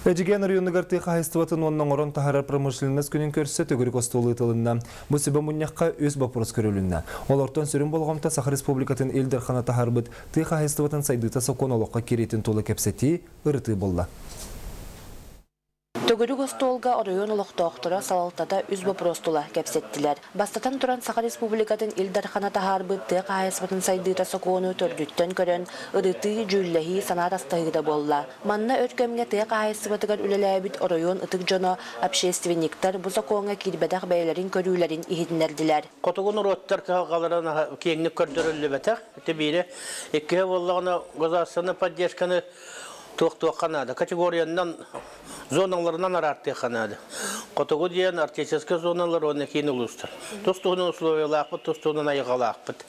Эдьигээн оройуонугар тыа хаһаайыстыбатын уонна оҥорон таһаарар промышленность күнүн көрсө төгүрүк остуол ыытылынна. Бу сүбэ мунньахха үс боппуруос көрүлүннэ. Олортон сүрүн болҕомто Саха Республикатын Ил Дархана таһаарбыт тыа хаһаайыстыбатын сайдыыта сокуон олоххо киириитин тула кэпсэтии, ырытыы буолла. Төгүрүк остуолга оройуон олохтоохторо салалтата үс боппуруос тула кэпсэттилэр. Бастатан туран, Саха Республикатын Ил Дархана таһаарбыт тыа хаһаайыстыбатын сайдыыта сокуону төрдүттэн көрөн, ырытыы, дьүүллэһии, санаа атастаһыыта буолла. Манна өр кэмҥэ тыа хаһаайыстыбатыгар үлэлээбит оройуон ытык дьоно, общественниктар бу сокуоҥҥа киирбэтэх бэйэлэрин көрүүлэрин иһитиннэрдилэр. Хотугу норуоттар кыһалҕаларын киэҥник көрдөрүллүбэтэх. Ити биирэ. Иккиһэ буоллаҕына, государственнай поддержканы туох-туохха наада. Категориянан, зоналарынан араартыахха наада. Хотугу диэн арктическай зоналар уонна киин улуустар. Тус-туһунан условиялаахпыт, тус-туһунан айылҕалаахпыт.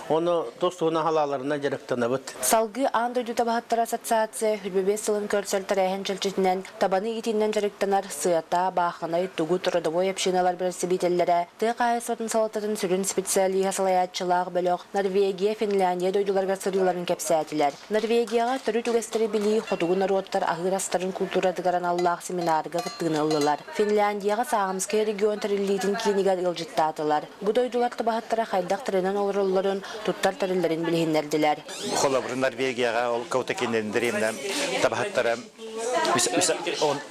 Ону тус-туһунан халааларынан дьарыктанабыт. Салгыы Аан дойду табаһыттара ассоциация 25 сылын көрсөр тэрээһин чэрчитинэн табаны иитиинэн дьарыктанар Сыата, Баахынай, Тугут родовой общиналар бэрэстэбиитэллэрэ, тыа хаһаайыстыбатын салалтатын сүрүн специалиһа салайааччылаах бөлөх Норвегия, Финляндия дойдуларыгар сырыыларын кэпсээтилэр. Норвегияҕа төрүт үгэстэри билии хотугу норуоттар аһыыр астарын култууратыгар аналлаах семинарга кыттыыны ыллылар. Финляндияҕа Саагымскай регион тэриллиитин киинигэр ыалдьыттаатылар. Бу дойдулар табаһыттара хайдах тэринэн олороллорун, туттар тэриллэрин билиһиннэрдилэр. Холобур, Норвегияҕа ол Каутакинен дэриэбинэ табаһыттара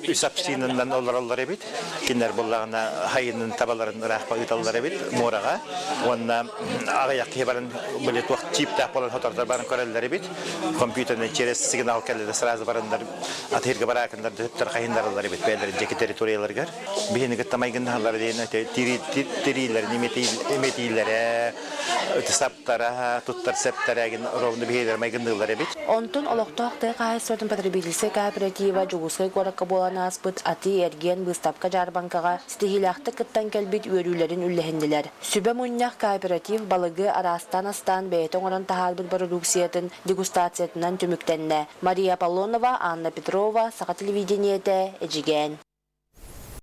үс общинанан олороллор эбит. Кинилэр буоллаҕына хайынын табаларын ыраахпа ыыталлар эбит муораҕа. Уонна аҕыйах киһи баран били туох чииптээх буолан хотордор баран көрөллөр эбит. Компьютерный через сигнал кэллэ сразу бараннар атыырга бараакыннар дөһүттэр хайыннараллар эбит бэйэлэрин дьэки территорияларыгар. Биһини кытта майгыннаһаллар диэн тириилэрин имитиилэрэ, саптара, туттар сэптэрэ ровно биһиэлэр майгынныыллар эбит. Онтон олохтоох тыа хаһаайыстыбатын потребительскай кооператива Дьокуускай куоракка буолан ааспыт атыы-эргиэн быыстапка-дьаарбаҥкаҕа ситиһиилээхтик кыттан кэлбит үөрүүлэрин үллэһиннилэр. Сүбэ мунньах кооператив балыгы араастаан астаан бэйэтэ оҥорон таһаарбыт бородууксуйатын дегустациятынан түмүктэннэ. Мария Аполлонова, Анна Петрова, Саха телевидениетэ, Эдьигээн.